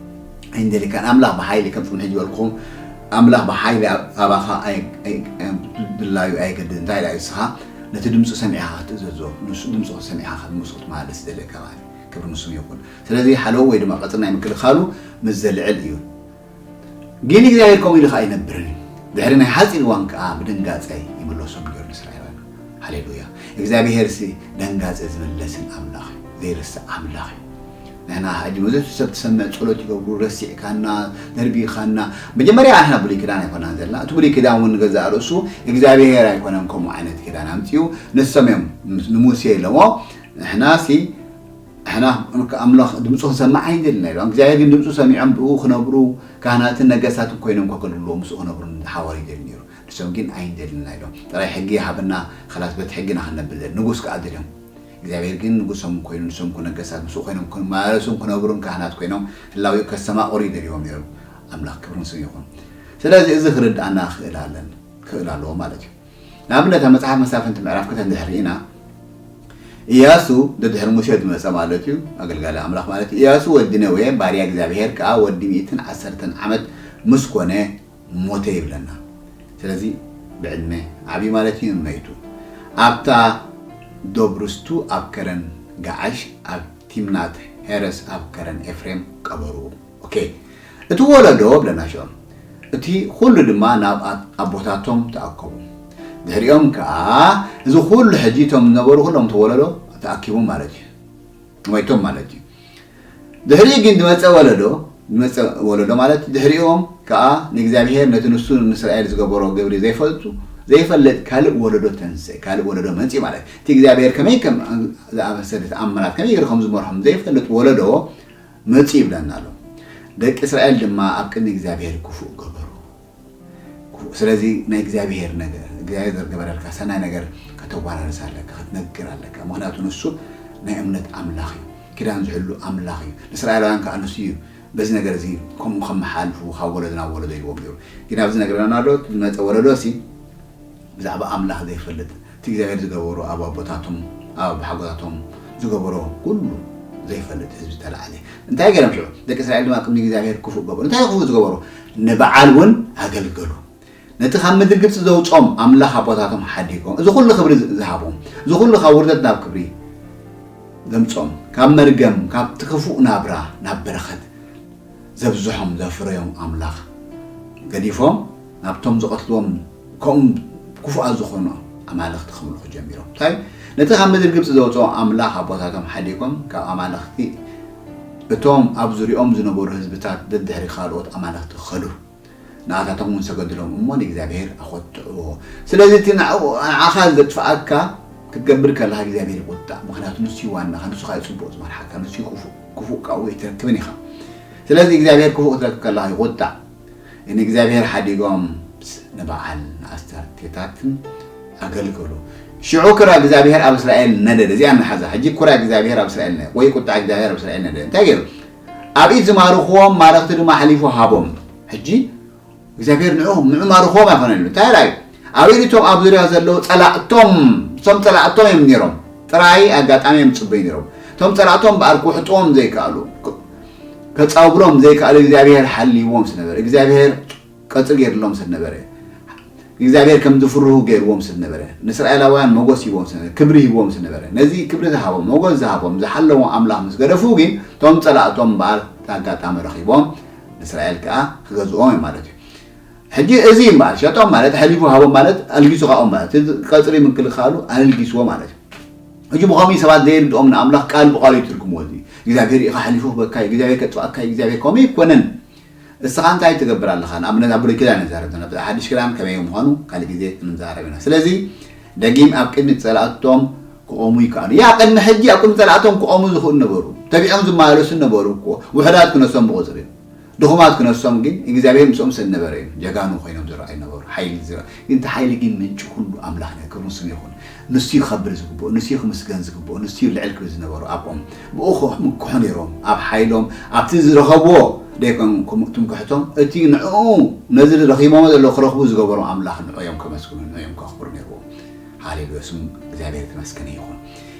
ኣይንደልየካን። ኣምላኽ ብሓይሊ ከም ጽምሒ ዝበልኩም፣ ኣምላኽ ብሓይሊ ኣብ-፣ ኣባኻ ኣይ-፣ ኣይ-፣ ድላዩ ኣየገድን። እንታይ ኢላ እዩ? ንስኻ ነቲ ድምፁ ሰሚዕኻ ክትእዘዞ፣ ንሱ ድምፁ ሰሚዕኻ ካብ ንሱ ክትመሃለስ ዝደልየካ ማለት እዩ። ክብሪ ንስሙ ይኹን። ስለዚ ሓለዉ ወይ ድማ ቀጽሪ ናይ ምክልኻሉ ምስ ዘልዕል እዩ። ግን እግዚኣብሔር ከምኡ ኢሉ ኸዓ ኣይነብርን እዩ። ድሕሪ ናይ ሓጺር እዋን ከኣ ብድንጋጸ ይምለሶም ነይሩ ንእስራኤላውያን። ሃሌሉያ። እግዚኣብሔርሲ ደንጋጸ ዝምለስን ኣምላኽ እዩ፣ ዘይርስዕ ኣምላኽ እዩ። ንሕና ሕጂ መብዛሕትኡ ሰብ ትሰምዕ ጸሎት ይገብሩ፣ ረሲዕካና፣ ደርቢኻና። መጀመርያ ንሕና ብሉይ ኪዳን ኣይኮናን ዘለና። እቲ ብሉይ ኪዳን እውን ንገዛእ ርእሱ እግዚኣብሔር ኣይኮነን ከምኡ ዓይነት ኪዳን ኣምጺኡ። ንሶም እዮም ንሙሴ ኢሎሞ፣ ንሕናሲ ንሕና ኣምላኽ ድምፁ ክንሰምዕ ኣይንደልን ኢሎም። እግዚኣብሔር ግን ድምፁ ሰሚዖም ብኡ ክነብሩ፣ ካህናትን ነገስታትን ኮይኖም ከገልግልዎ ምስኡ ክነብሩ ሓዋር ይደሊ ነይሩ። ንሶም ግን ኣይንደልን ኢሎም። ጥራይ ሕጊ ይሃበና፣ ኸላስ በቲ ሕጊ ኢና ክንነብር ደሊ። ንጉስ ከኣ ደልዮም። እግዚኣብሔር ግን ንጉሶም ኮይኑ፣ ንሶም ክኡ ነገስታት ምስኡ ኮይኖም ክመላለሱን ክነብሩን ካህናት ኮይኖም ህላዌኡ ከስተማቕሩ ይደልይዎም ነይሩ። ኣምላኽ ክብሪ ንስሙ ይኹን። ስለዚ እዚ ክርድኣና ክእል ኣለን፣ ክእል ኣለዎ ማለት እዩ። ንኣብነት ኣብ መጽሓፍ መሳፍንቲ ምዕራፍ ክልተ እንድሕር ርኢና፣ ኢያሱ ደድሕሪ ሙሴ ዝመጸ ማለት እዩ፣ ኣገልጋሊ ኣምላኽ ማለት እዩ። ኢያሱ ወዲ ነዌ ባርያ እግዚኣብሔር ከኣ ወዲ ሚእትን ዓሰርተን ዓመት ምስ ኮነ ሞተ ይብለና። ስለዚ ብዕድመ ዓቢ ማለት እዩ፣ መይቱ። ኣብታ ዶብ ርስቱ ኣብ ከረን ገዓሽ ኣብ ቲምናት ሄረስ ኣብ ከረን ኤፍሬም ቀበርዎ። ኦኬ። እቲ ወለዶ ብለና ሽዑ፣ እቲ ኩሉ ድማ ናብ ኣቦታቶም ተኣከቡ። ድሕሪኦም ከኣ እዚ ኩሉ ሕጂ እቶም ዝነበሩ ኩሎም እቲ ወለዶ ተኣኪቡ ማለት እዩ። ሞይቶም ማለት እዩ። ድሕሪኡ ግን ዝመጸ ወለዶ፣ ዝመጸ ወለዶ ማለት ድሕሪኦም ከኣ ንእግዚኣብሔር ነቲ ንሱ ንእስራኤል ዝገበሮ ግብሪ ዘይፈልጡ፣ ዘይፈልጥ ካልእ ወለዶ ተንስእ፣ ካልእ ወለዶ መጺእ ማለት እዩ። እቲ እግዚኣብሔር ከመይ ከም ዝኣመሰለ ተኣምራት ከመይ ገይሩ ከም ዝመርሖም ዘይፈልጥ ወለዶ መጺኡ ይብለና ኣሎ። ደቂ እስራኤል ድማ ኣብ ቅድሚ እግዚኣብሔር ክፉእ ገበሩ። ክፉእ። ስለዚ ናይ እግዚኣብሔር ነገር፣ እግዚኣብሔር ዝገበረልካ ሰናይ ነገር ከተወራርስ ኣለካ፣ ክትነግር ኣለካ። ምኽንያቱ ንሱ ናይ እምነት ኣምላኽ እዩ፣ ኪዳን ዝሕሉ ኣምላኽ እዩ። ንእስራኤላውያን ከኣ ንሱ እዩ በዚ ነገር እዚ ከምኡ ከመሓላልፉ ካብ ወለዶ ናብ ወለዶ ኢልዎም ነይሩ። ግን ኣብዚ ነግረና ኣሎ፣ እቲ ዝመጸ ወለዶ ሲ ብዛዕባ ኣምላኽ ዘይፈልጥ፣ እቲ እግዚኣብሔር ዝገበሮ ኣብ ኣቦታቶም፣ ኣብ ኣቦሓጎታቶም ዝገበሮ ኩሉ ዘይፈልጥ ህዝቢ ተላዕለ። እንታይ ገይሮም ሽዑ? ደቂ እስራኤል ድማ ቅድሚ እግዚኣብሔር ክፉእ ገበሩ። እንታይ ክፉእ ዝገበሩ? ንበዓል እውን ኣገልገሉ። ነቲ ካብ ምድሪ ግብጺ ዘውጾም ኣምላኽ ኣቦታቶም ሓዲጎም፣ እዚ ኩሉ ክብሪ ዝሃቦም፣ እዚ ኩሉ ካብ ውርደት ናብ ክብሪ ዘምጾም፣ ካብ መርገም፣ ካብቲ ክፉእ ናብራ ናብ በረኸት ዘብዝሖም፣ ዘፍረዮም ኣምላኽ ገዲፎም፣ ናብቶም ዝቐትልዎም ከምኡ ክፉኣት ዝኾኑ ኣማልኽቲ ከምልኹ ጀሚሮም። እንታይ? ነቲ ካብ ምድሪ ግብጺ ዘውጽኦም ኣምላኽ ኣቦታቶም ሓዲጎም፣ ካብ ኣማልኽቲ እቶም ኣብ ዙርያኦም ዝነበሩ ህዝብታት ደድሕሪ ካልኦት ኣማልኽቲ ከዱ። ንኣታቶም እውን ሰገድሎም እሞ ንእግዚኣብሔር ኣኾትዕዎ። ስለዚ እቲ ንዕኡ፣ ንዓኻ ዘጥፍኣካ ክትገብር ከለኻ እግዚኣብሔር ይቁጣዕ። ምኽንያቱ ንሱ እዩ ዋናኻ፣ ንሱ ኸኣ እዩ ጽቡቕ ዝመርሓካ፣ ንሱ እዩ ክፉእ፣ ክፉእ ካብኡ ኣይትረክብን ኢኻ። ስለዚ እግዚኣብሔር ክፉእ ክትረክብ ከለኻ ይቁጣዕ። ንእግዚኣብሔር ሓዲጎም ንበዓል ንኣስታርቴታትን ኣገልገሉ። ሽዑ ኩራ እግዚኣብሔር ኣብ እስራኤል ነደደ። እዚኣ ንሓዛ። ሕጂ ኩራ እግዚኣብሔር ኣብ እስራኤል ነደደ፣ ወይ ቁጣ እግዚኣብሔር ኣብ እስራኤል ነደደ። እንታይ ገይሩ? ኣብ ኢድ ዝማርኽዎም ማረኽቲ ድማ ኣሕሊፉ ሃቦም። ሕጂ እግዚኣብሔር ንዑ፣ ንዑ ማርኽዎም ኣይኮነን ኢሉ። እንታይ ራእዩ? ኣብ ኢድ እቶም ኣብ ዙርያ ዘለዉ ጸላእቶም፣ እቶም ጸላእቶም እዮም ነይሮም። ጥራይ ኣጋጣሚ እዮም ዝጽበዩ ነይሮም። እቶም ጸላእቶም እምበኣር ክውሕጥዎም ዘይከኣሉ፣ ከጻውብሎም ዘይከኣሉ እግዚኣብሔር ሓልይዎም ስለ ነበረ፣ እግዚኣብሔር ቀጽሪ ገይርሎም ስለ ነበረ፣ እግዚኣብሔር ከም ዝፍርሁ ገይርዎም ስለ ነበረ፣ ንእስራኤላውያን ሞገስ ሂብዎም ስለ ነበረ፣ ክብሪ ሂብዎም ስለ ነበረ፣ ነዚ ክብሪ ዝሃቦም፣ ሞገስ ዝሃቦም፣ ዝሓለዎም ኣምላኽ ምስ ገደፉ ግን፣ እቶም ጸላእቶም እምበኣር እቲ ኣጋጣሚ ረኺቦም፣ ንእስራኤል ከኣ ክገዝኦም እዮም ማለት እዩ። ሕጂ እዚ እምበኣር ሸጦም ማለት፣ ኣሕሊፉ ሃቦም ማለት፣ ኣልጊሱ ካብኦም ማለት፣ እዚ ቀጽሪ ምክልኻሉ ኣልጊስዎ ማለት እዩ። ሕጂ ብኸምኡ ሰባት ዘይርድኦም ንኣምላኽ ቃል ብቓሉ ይትርጉምዎ። እዚ እግዚኣብሔር ኢኻ ሓሊፉ ክበካ እዩ፣ እግዚኣብሔር ከጥፍኣካ እዩ፣ እግዚኣብሔር ከምኡ ኣይኮነን። እስኻ እንታይ ትገብር ኣለኻ? ንኣብነት ኣብ ብሉይ ኪዳን ንዛረብ ዘለና፣ ብዛዕባ ሓድሽ ኪዳን ከመይ ምዃኑ ካልእ ግዜ ክንዛረብ ኢና። ስለዚ ደጊም ኣብ ቅድሚ ጸላእቶም ክቖሙ ይከኣሉ። ያ ቅድሚ ሕጂ ኣብ ቅድሚ ጸላእቶም ክቖሙ ዝኽእሉ ነበሩ። ተቢዖም ዝመላለሱ ነበሩ እኮ። ውሑዳት ክነሶም ብቑጽሪ፣ ድኹማት ክነሶም ግን እግዚኣብሔር ምስኦም ስለ ዝነበረ እዩ። ጀጋኑ ኮይኖም ዝረኣዩ ነበሩ። ሓይሊ ዝረ-፣ ግን እቲ ሓይሊ ግን ምንጪ ኩሉ ኣምላኽ እዩ። ክብሪ ስሙ ይኹን። ንሱ እዩ ክኸብር ዝግብኦ፣ ንሱ እዩ ክምስገን ዝግብኦ፣ ንሱ እዩ ልዕል ክብል ዝነበሮ ኣብኦም። ብኡ ክምክሑ ነይሮም፣ ኣብ ሓይሎም፣ ኣብቲ ዝረኸብዎ ደይኮን ክም-፣ ትምክሕቶም፣ እቲ ንዕኡ ነዚ ረኺቦሞ ዘለዉ ክረኽቡ ዝገበሮም ኣምላኽ ንዑ እዮም ከመስግኑ፣ ንዑ እዮም ከኽብሩ ነይርዎም። ሃሌሉያ፣ ስም እግዚኣብሔር የተመስገነ ይኹን።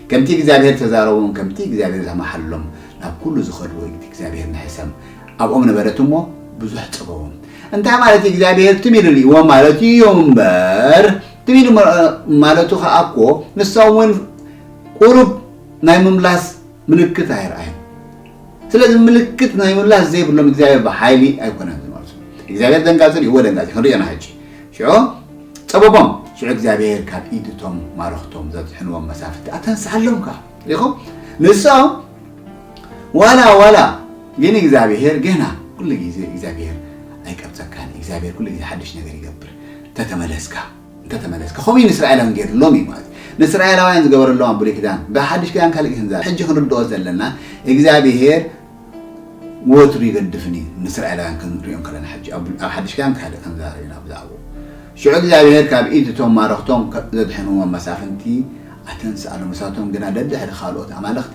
ከምቲ እግዚኣብሔር ተዛረቦም፣ ከምቲ እግዚኣብሔር ዝመሓሎም፣ ናብ ኩሉ ዝኸድዎ እቲ እግዚኣብሔር ንሕሰም። ኣብኦም ነበረት እሞ ብዙሕ ጸበቦም። እንታይ ማለት እዩ? እግዚኣብሔር ትም ኢሉ ርእይዎም ማለት እዩ እምበር፣ ትም ኢሉ መ-፣ ማለቱ ኸኣ እኮ ንሶም እውን ቁሩብ ናይ ምምላስ ምልክት ኣይረኣዩን። ስለዚ ምልክት ናይ ምምላስ ዘይብሎም እግዚኣብሔር ብሓይሊ ኣይኮነን ዝመልሱ። እግዚኣብሔር ደንጋጺ እዩ፣ እወ ደንጋጺ፣ ክንርእዮ ኢና ሕጂ። ሽዑ ጸበቦም፣ ሽዑ እግዚኣብሔር ካብ ኢድ እቶም ማረኽቶም ዘድሕንዎም መሳፍንቲ ኣተንስኣሎም ከኣ። ሪኢኹም? ንሶም ዋላ፣ ዋላ፣ ግን እግዚኣብሔር ገና ኩሉ ግዜ እግዚኣብሔር ኣይቀብጸካን። እግዚኣብሔር ኩሉ ግዜ ሓድሽ ነገር ይገብር። እንተተመለስካ፣ እንተተመለስካ። ከምኡ እዩ ንእስራኤላውያን ገይርሎም እዩ ማለት እዩ። ንእስራኤላውያን ዝገበረሎም ኣብ ብሉይ ኪዳን፣ ብሓድሽ ኪዳን ካልእ ክንዛረብ። ሕጂ ክንርድኦ ዘለና፣ እግዚኣብሔር ወትሩ ይገድፍን እዩ። ንእስራኤላውያን ክንሪኦም ከለና ሕጂ፣ ኣብ፣ ኣብ ሓድሽ ኪዳን ካልእ ክንዛረብ ኢና ብዛዕባኡ። ሽዑ እግዚኣብሔር ካብ ኢድ እቶም ማረኽቶም ከ-፣ ዘድሐንዎም መሳፍንቲ ኣተንስኣሎም። ንሳቶም ግና ደድሕሪ ካልኦት ኣማልኽቲ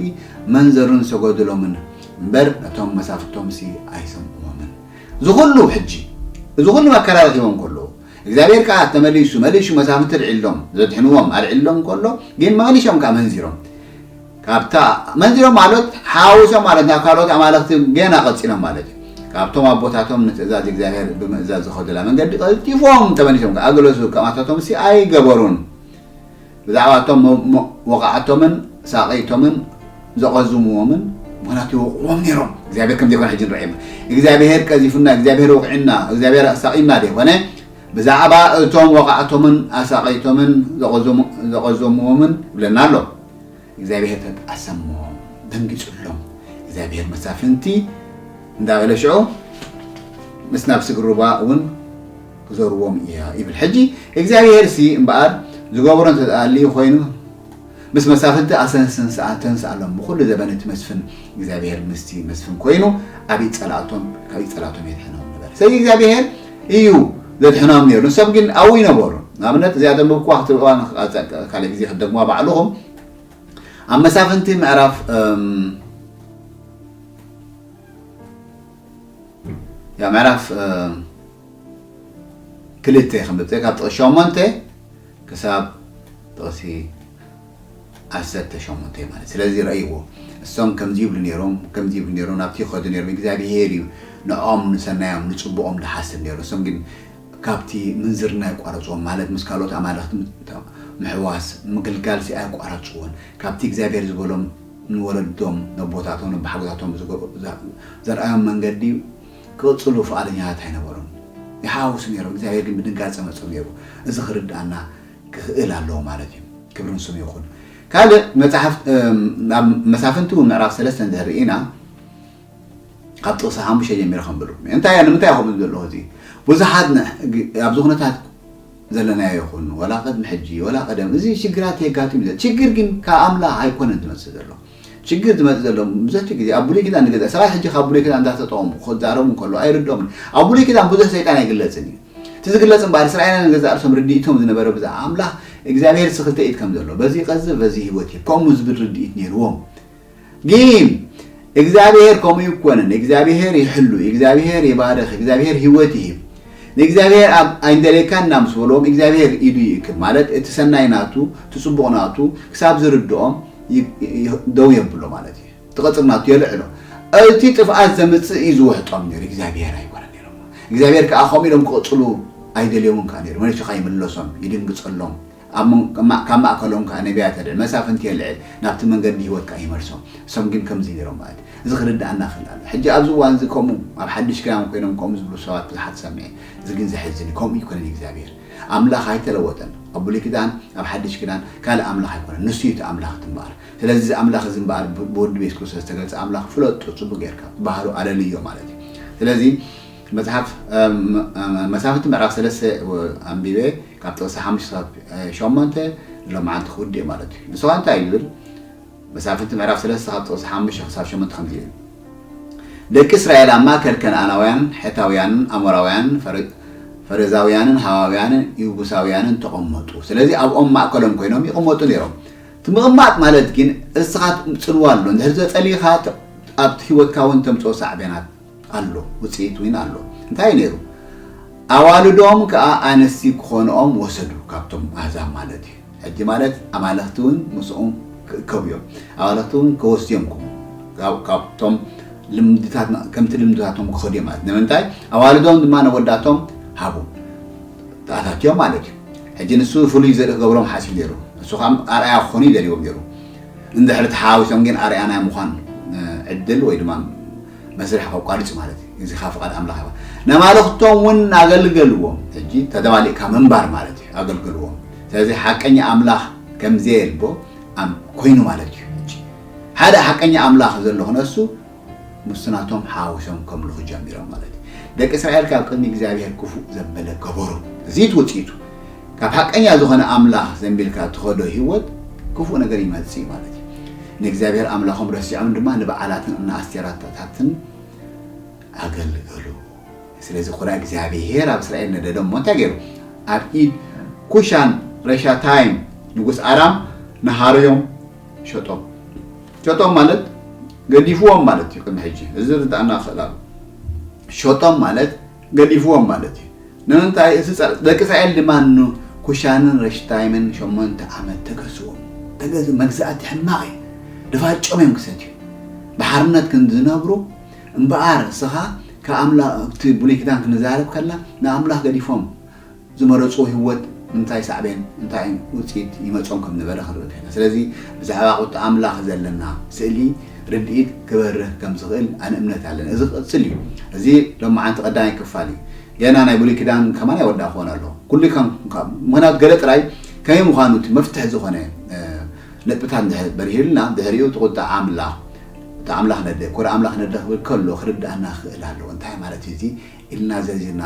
መንዘሩን ሰገዱሎምን እምበር፣ ነቶም መሳፍንቶምሲ ኣይሰምዕዎምን። እዚ ኹሉ ሕጂ፣ እዚ ኹሉ መከራ ረኺቦም ከለዉ፣ እግዚኣብሔር ከኣ ተመሊሱ፣ መሊሱ መሳፍንቲ ኣልዒሎም፣ ዘድሕንዎም ኣልዒሎም ከሎ፣ ግን መሊሶም ከኣ መንዚሮም። ካብታ መንዚሮም ማለት ሓዊሶም ማለት ናብ ካልኦት ኣማልኽቲ ገና ቀጺሎም ማለት እዩ። ካብቶም ኣቦታቶም ንትእዛዝ እግዚኣብሔር ብምእዛዝ ዝኸዱላ መንገዲ ቀልጢፎም ተመሊሶም ከኣ ኣገለሱ፣ ከማታቶምሲ ኣይገበሩን። ብዛዕባቶም መ-፣ መ-፣ ወቓዕቶምን ሳቐይቶምን ዘቐዝምዎምን፣ ምኽንያቱ ይወቕዕዎም ነይሮም። እግዚኣብሔር ከም ዘይኮነ ሕጂ ንርአ። እግዚኣብሔር ቀዚፉና፣ እግዚኣብሔር ወቒዕና፣ እግዚኣብሔር ኣሳቒና ዘይኮነ፣ ብዛዕባ እቶም ወቓዕቶምን ኣሳቐይቶምን ዘቐዘሙ-፣ ዘቐዘምዎምን ይብለና ኣሎ። እግዚኣብሔር ተጣሰሞም፣ ደንጊጹሎም። እግዚኣብሔር መሳፍንቲ እንዳበለ ሽዑ ምስ ናብ ስግር ሩባ እውን ክዘርዎም እያ ይብል። ሕጂ እግዚኣብሔርሲ እምበኣር ዝገብሮ እንተ ደኣ ኣልዩ ኮይኑ፣ ምስ መሳፍንቲ ኣሰንስንስ-፣ ኣተንስኣሎም። ብኹሉ ዘበን እቲ መስፍን እግዚኣብሔር ምስቲ መስፍን ኮይኑ፣ ኣብ ኢድ ጸላእቶም፣ ካብ ኢድ ጸላእቶም የድሕኖም ነበረ። ስለዚ እግዚኣብሔር እዩ ዘድሕኖም ነይሩ። ንሶም ግን ኣብኡ ይነበሩ። ንኣብነት፣ እዚኣ ዘንበብኩዋ ክትርእዋ ንኽቐጸ-፣ ካልእ ግዜ ክትደግሙዋ ባዕልኹም። ኣብ መሳፍንቲ ምዕራፍ፣ እም፣ ያ ምዕራፍ፣ እም፣ ክልተ ከም ዘብጽእ ካብ ጥቕሲ ሸሞንተ ክሳብ ጥቕሲ ዓሰርተ ሸሞንተ ማለት። ስለዚ ረእይዎ፣ እሶም ከምዚ ይብሉ ነይሮም፣ ከምዚ ይብሉ ነይሮም፣ ናብቲ ይኸዱ ነይሮም። እግዚኣብሄር እዩ ንዕኦም ንሰናዮም ንጽቡቖም ዝሓስብ ነይሩ። እሶም ግን ካብቲ ምንዝርና የቋረጽዎም፣ ማለት ምስ ካልኦት ኣማልኽቲ ምት-፣ ምሕዋስ፣ ምግልጋልሲ ኣየቋረጽዎን። ካብቲ እግዚኣብሄር ዝበሎም ንወለዶም፣ ነቦታቶም፣ ነቦሓጎታቶም ዝገ-፣ ዘ-፣ ዘርኣዮም መንገዲ ክቕጽሉ ፍቓደኛታት ኣይነበሩን። ይሓዋውሱ ነይሮም፣ እግዚኣብሄር ግን ብድንጋጸ መጾም ነይሩ። እዚ ክርድኣና ክኽእል ኣለዎ ማለት እዩ። ክብሪ ንስሙ ይኹን። ካልእ መጽሓፍ፣ እም፣ ኣብ መሳፍንቲ እውን ምዕራፍ ሰለስተ እንድሕር ርኢና፣ ካብ ጥቕሲ ሓሙሽተ ጀሚረ ከንብብ። እንታይ እያ፣ ንምንታይ እያ ከምኡ ዘሎ እዚ? ብዙሓት ን-፣ ግ-፣ ኣብዚ ኩነታት ዘለናዮ ይኹን፣ ወላ ቅድሚ ሕጂ፣ ወላ ቀደም፣ እዚ ሽግራት የጋጥም እዩ። ሽግር ግን ካብ ኣምላኽ ኣይኮነን ዝመጽእ ዘሎ። ሽግር ዝመጽእ ዘሎ፣ ብዙሕ ግዜ ኣብ ብሉይ ኪዳን ንገዛ ሰባት ሕጂ ካብ ብሉይ ኪዳን እንዳተጠቐሙ ክዛረቡ እንከለዉ ኣይርድኦምን። ኣብ ብሉይ ኪዳን ብዙሕ ሰይጣን ኣይግለጽን እዩ። እቲ ዝግለጽ እምበኣር፣ እስራኤላውያን ገዛእ ርእሶም ርድኢቶም ዝነበረ ብዛዕባ ኣምላኽ እግዚኣብሔር ክልተ ኢድ ከም ዘሎ፣ በዚ ይቐዝፍ፣ በዚ ህይወት ይህብ፣ ከምኡ ዝብል ርድኢት ነይርዎም። ግን እግዚኣብሔር ከምኡ ይኮነን። እግዚኣብሔር ይሕሉ፣ እግዚኣብሔር ይባርኽ፣ እግዚኣብሔር ህይወት ይህብ። ንእግዚኣብሔር ኣብ ኣይንደልየካን ኢና ምስ በልዎም፣ እግዚኣብሔር ኢዱ ይእክብ፣ ማለት እቲ ሰናይ ናቱ፣ እቲ ጽቡቕ ናቱ ክሳብ ዝርድኦም ይ-፣ ይ-፣ ደው የብሎ ማለት እዩ። እቲ ቐጽሪ ናቱ የልዕሎ። እቲ ጥፍኣት ዘምጽእ እዩ ዝውሕጦም ነይሩ፣ እግዚኣብሔር ኣይኮነን ነይሮም። እግዚኣብሔር ከኣ ከምኡ ኢሎም ክቕጽሉ ኣይደልዮምን ከኣ ነይሩ። መሊሱ ከኣ ይምለሶም፣ ይድንግጸሎም። ኣብ መን- ከማ- ካብ ማእከሎም ከኣ ነቢያት የልዕል፣ መሳፍንቲ የልዕል፣ ናብቲ መንገዲ ህይወት ከኣ ይመልሶም። እሶም ግን ከምዚ ነይሮም ማለት እዩ። እዚ ክርድኣና ክእል ኣሎ። ሕጂ ኣብዚ እዋን እዚ ከምኡ ኣብ ሓድሽ ክዳን ኮይኖም ከምኡ ዝብሉ ሰባት ብዙሓት ሰሚዐ። እዚ ግን ዘሕዝን እዩ። ከምኡ ይኮነን እግዚኣብሔር። ኣምላኽ ኣይተለወጠን። ኣብ ብሉይ ክዳን፣ ኣብ ሓድሽ ክዳን ካልእ ኣምላኽ ኣይኮነን። ንሱ እዩ እቲ ኣምላኽ እቲ እምበኣር። ስለዚ እዚ ኣምላኽ እዚ እምበኣር ብ- ብወዲ ቤት ክርስቶስ ዝተገልጸ ኣምላኽ ፍለጡ ጽቡቅ ጌርካ። ባህሩ ኣለልዮ ማለት እዩ። ስለዚ መጽሓፍ መሳፍንቲ ምዕራፍ ሰለስተ ኣንቢበ ካብ ጥቕሲ ሓሙሽተ ክሳብ ሸሞንተ ንሎማዓንቲ ክውድእ ማለት እዩ። ንስኻ እንታይ እዩ ዝብል? መሳፍንቲ ምዕራፍ ሰለስተ ካብ ጥቕሲ ሓሙሽተ ክሳብ ሸሞንተ ከምዚ ይብል። ደቂ እስራኤል ኣብ ማእከል ከነኣናውያን፣ ሐታውያንን ኣሞራውያንን ፈረ- ፈረዛውያንን ሃዋውያንን ይቡሳውያንን ተቐመጡ። ስለዚ ኣብኦም ማእከሎም ኮይኖም ይቕመጡ ነይሮም። እቲ ምቕማጥ ማለት ግን እስኻ ጽልዋ ኣሎ። እንድሕር ዘጸሊኻ ኣብቲ ህይወትካ እውን ተምጽኦ ሳዕቤናት ኣሎ፣ ውጽኢት እውን ኣሎ። እንታይ ነይሩ? ኣዋልዶም ከኣ ኣንስቲ ክኾንኦም ወሰዱ ካብቶም ኣህዛብ ማለት እዩ። ሕጂ ማለት ኣማለኽቲ እውን ምስኦም ክእከቡ እዮም። ኣማለኽቲ እውን ክወስድዮም ከምኡ ካብ- ካብቶም ልምድታት ከምቲ ልምድታቶም ክኸዱ እዮም ማለት ንምንታይ ኣዋልዶም ድማ ነወዳቶም ሃቡ ተኣታትዮም ማለት እዩ። ሕጂ ንሱ ፍሉይ ዘርኢ ክገብሮም ሓሲብ ነይሩ። ንሱ ከዓ ኣርኣያ ክኾኑ ይደልዎም ነይሩ። እንድሕሪ ተሓዋዊሶም ግን ኣርኣያ ናይ ምዃን ዕድል ወይ ድማ መስርሕ ከቋርጽ ማለት እዩ። እዚ ካብ ፍቓድ ኣምላኽ ይባ ነማለኽቶም እውን ኣገልገልዎም። ሕጂ ተደባሊቕካ ምንባር ማለት እዩ። ኣገልገልዎም። ስለዚ ሓቀኛ ኣምላኽ ከም ዘየልቦ ኣም- ኮይኑ ማለት እዩ። ሕጂ ሓደ ሓቀኛ ኣምላኽ ዘሎ ክነሱ ምስናቶም ሓዊሶም ከምልኹ ጀሚሮም ማለት እዩ። ደቂ እስራኤል ካብ ቅድሚ እግዚኣብሔር ክፉእ ዘበለ ገበሩ። እዚ እቲ ውፅኢቱ። ካብ ሓቀኛ ዝኾነ ኣምላኽ ዘንቢልካ ትኸዶ ህይወት ክፉእ ነገር ይመጽእ ማለት እዩ። ንእግዚኣብሔር ኣምላኾም ረሲዖም ድማ ንበዓላትን እና ኣስቴራታትን ኣገልገሉ። ስለዚ ኩራ እግዚኣብሔር ኣብ እስራኤል ነደዶም እሞ እንታይ ገይሩ? ኣብ ኢድ ኩሻን ረሻታይም ንጉስ ኣራም ንሃርዮም ሸጦም። ሸጦም ማለት ገዲፍዎም ማለት እዩ። ቅድሚ ሕጂ እዚ ርዳእና ክእል ኣሎ። ሸጦም ማለት ገዲፍዎም ማለት እዩ። ንምንታይ? እዚ ጸ- ደቂ እስራኤል ድማ ንኩሻንን ረሽታይምን ሸሞንተ ዓመት ተገዝዎም። ተገዝ መግዛእቲ ሕማቕ እዩ። ድፋጮም እዮም ክሰትዩ። ብሓርነት ክንዝነብሩ እምበኣር እስኻ ከኣምላ እቲ ብሉይ ኪዳን ክንዛረብ ከላ ንኣምላኽ ገዲፎም ዝመረጽዎ ህይወት እንታይ ሳዕቤን እንታይ ውፅኢት ይመጾም ከም ነበረ ክንርኢ ኢና። ስለዚ ብዛዕባ ቁጣ ኣምላኽ ዘለና ስእሊ ርድኢት ክበርህ ከም ዝኽእል ኣነ እምነት ኣለኒ። እዚ ክቕጽል እዩ። እዚ ሎማዓንቲ ቀዳማይ ክፋል እዩ። ገና ናይ ብሉይ ኪዳን ከማን ኣይወዳእክዎን ኣለኹ። ኩሉ ከም ከም- ምኽንያቱ ገለ ጥራይ ከመይ ምዃኑ እቲ መፍትሒ ዝኾነ እ፣ ነጥብታት እንድሕር በሪህልና ድሕሪኡ እቲ ቁጣ ኣምላኽ እቲ ኣምላኽ ነደ ኮረ ኣምላኽ ነደ ክብል ከሎ ክርዳእና ክእል ኣለዎ። እንታይ ማለት እዩ እዚ ኢልና ዘርዚርና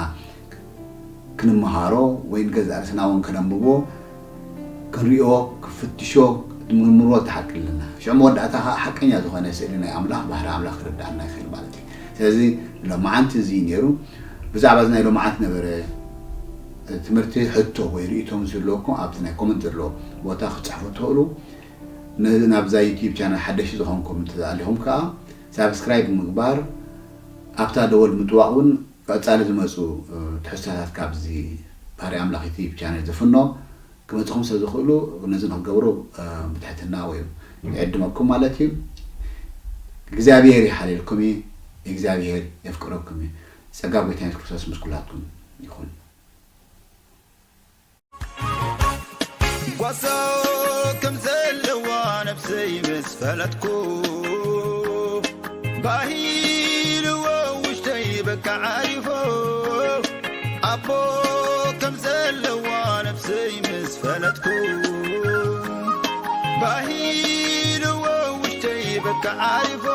ክንመሃሮ ወይ ንገዛእ ርእስና እውን ከነንብቦ ክንሪኦ ክፍትሾ ምርምሮ ተሓቂ ኣለና። ሽዑ መወዳእታ ከዓ ሓቀኛ ዝኾነ ስእሊ ናይ ኣምላኽ ባህሪ ኣምላኽ ክርዳእና ይኽእል ማለት እዩ። ስለዚ ሎማዓንቲ እዚ እዩ ነይሩ። ብዛዕባ እዚ ናይ ሎማዓንቲ ነበረ ትምህርቲ ሕቶ ወይ ርእይቶ ምስ ዘለኩም ኣብቲ ናይ ኮመንት ዘሎ ቦታ ክትፅሕፉ ትኽእሉ። ነዚ ናብዛ ዩቲዩብ ቻናል ሓደሽቲ ዝኾንኩም እንተኣሊኹም ከዓ ሳብስክራይብ ምግባር ኣብታ ደወል ምጥዋቕ እውን ቀጻሊ ዝመፁ ትሕዝቶታት ካብዚ ባህሪ ኣምላኽ ዩቲዩብ ቻነል ዝፍኖ ክመፅኹም ስለ ዝኽእሉ ነዚ ንክገብሩ ብትሕትና ወይ ይዕድመኩም ማለት እዩ። እግዚኣብሔር ይሓልየልኩም እዩ። እግዚኣብሔር የፍቅረኩም እዩ። ጸጋ ጎይታ የሱስ ክርስቶስ ምስ ኩላትኩም ይኹን። ጓሳ ከም ዘለዋ ነብሰይ ምስ ፈለጥኩ ባሂልዎ ውሽተይ በቃ ዓሪፎ ኣቦ ከም ዘለዋ ነብሰይ ምስ ፈለጥኩ ባሂልዎ ውሽተይ በቃ ዓሪፎ